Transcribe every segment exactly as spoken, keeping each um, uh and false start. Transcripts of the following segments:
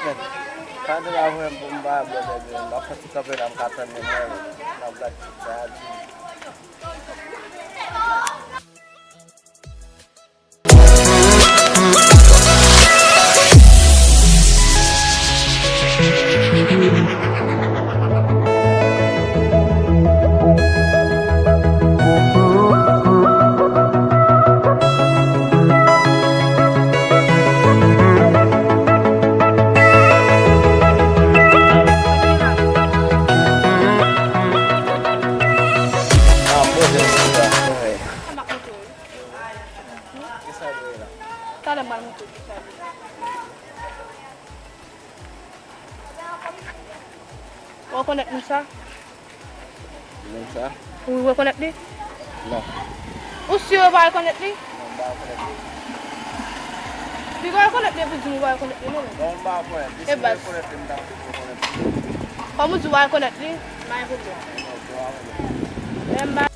Men, pa de la vrè m pou m pa bwè bèbè, m ap fè ti kanpe la, m ka tann men mwen, m ap gad tout sa a di. Talè m pral montre w kisa l ye. Ou rekonèt moun sa? Moun sa? Ou rekonèt li? Non. Ou si ou pa rekonèt li? Non, m pa rekonèt li. Piga w rekonèt li epi w di m ou pa rekonèt li, non? Non, m pa rekonèt li. Si m rekonèt li, m t ap di w rekonèt li. Kòm ou di w pa rekonèt li, m pa gen pwoblèm. Non, m pa rekonèt li. Men m pa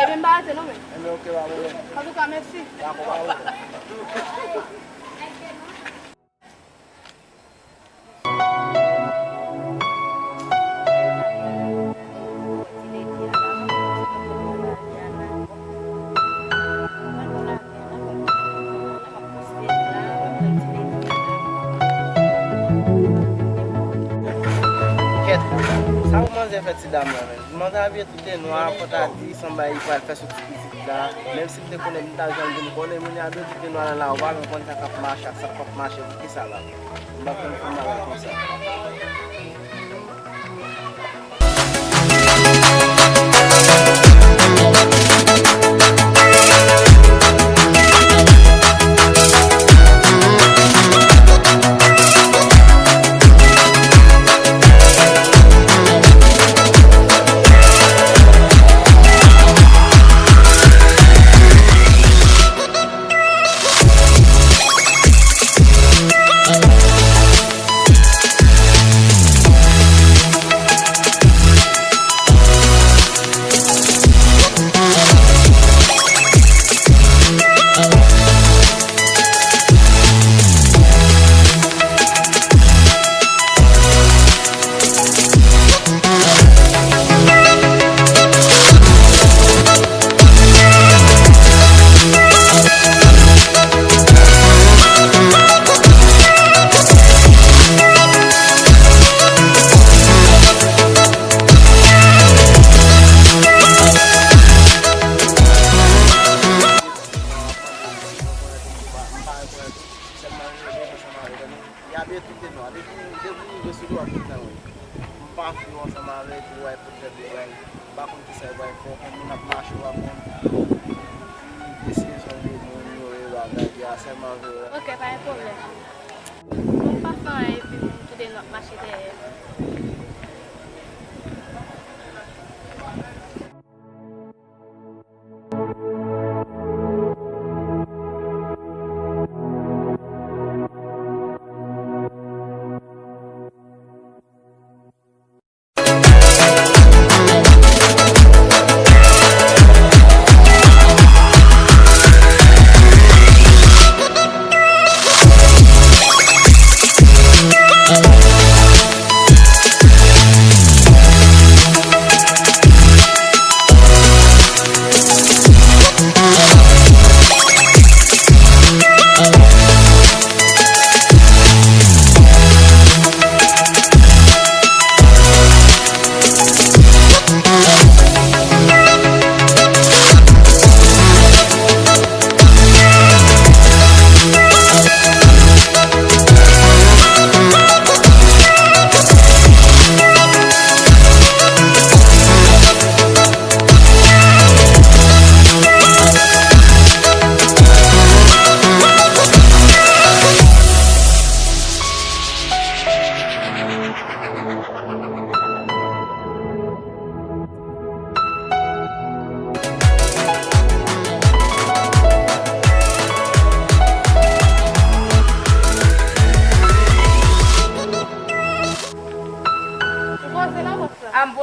Ebyen, m pa rete non, men. Ebyen, oke, pa pwoblèm. Antouka, mèsi. Dakò, pa pwoblèm. Kèt, sa pou manzè fè ti dam nan menm? Manzè abiye tout de nwa, fò ta di, sanble li pral fè soti pitit la. Menm si m te konnen m ta janm vin konnen, moun yo abiye tout de nwa nan lari, ou pa menm konn sa k ap mache ak sa k p ap mache, poukisa la? M p ap janm konn bagay konsa. Sèlman rive ansanm avèk nou. Y abiye tout de nwa. Depi, depi rive sou li, w ap tout tan wè. M pa fè yo ansanm avèk ou, ay, poutèt de bagay. M pa konn kisa yo bay fè. Konn moun ap mache, w ap konn. Desizyon de moun yo, e bagay, y a sèlman vre. Ok, pa gen pwoblèm. Bon, m pa fè anyen, epi moun tou de nwa ap mache dèyè.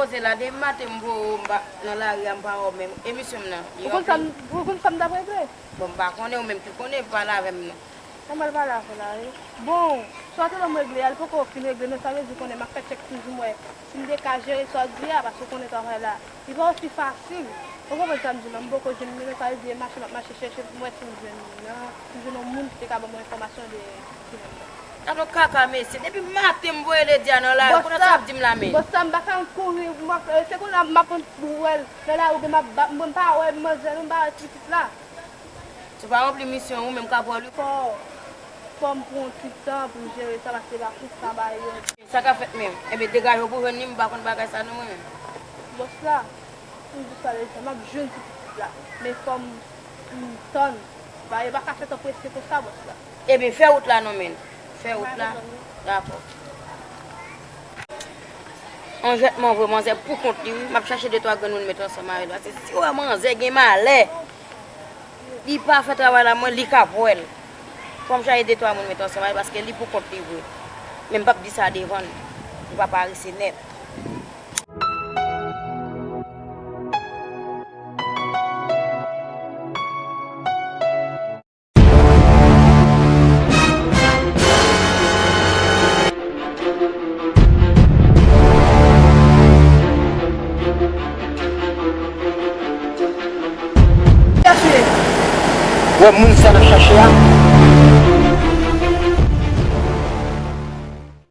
Poze la, depi maten m voye w, m pa, nan lari a, m pa wè w menm. E misye m nan, li Ou konn sa m, ou konn sa m t ap regle? Bon, m pa konnen, ou menm ki konnen, pale avè m non. Sa m al pale avè w la, wi. Bon, sa w te lè m regle a, li poko fin regle, men sa vle di konnen m ap fè tchèk toujou, m wè si m te ka jere sa w di a, paske w konnen travay la, li pa osi fasil. Ou konprann sa m di w la, m poko jwenn li, men sa vle di e mache m ap mache chèche pou m wè si m jwenn li nan, si m jwenn yon moun ki te ka ban mwen enfòmasyon de timoun nan. Gad yon kaka mesye, depi maten m voye Ledia nan lari, kounye a sa w ap di m la men. Bòs la, m pa ka kouri, m ap, se kounye a m ap wè l nan lari oubyen m ap, m pa wè manzè non, m pa wè pitit la. Si w pa ranpli misyon ou menm k ap wè l wi. Fò, fò m pran yon ti tan pou m jere sa, paske pa konsa bagay yo. Sa ka fèt menm. Ebyen, degaje w pou jwenn li, m pa konn bagay sa non mwen menm. Bòs la, pou m di sa deja, m ap jwenn ti pitit la. Men fò m, m tann. Bagay yo pa ka fèt anprese konsa, bòs la. Ebyen, fè wout la non menm. Fè wout la. Dakò. On jètman vre, manzè pou kont li wi. M ap chache de twa grenn moun met ansanm avè l. Paske si w wè manzè gen malè, li pa fè travay la, mwen, li k ap wè l. Fò m chache de twa moun met ansanm avè l, paske li pou kont li vre. Men m p ap di sa devan l. Li pa parese nèt. Wè moun sa n ap chache a,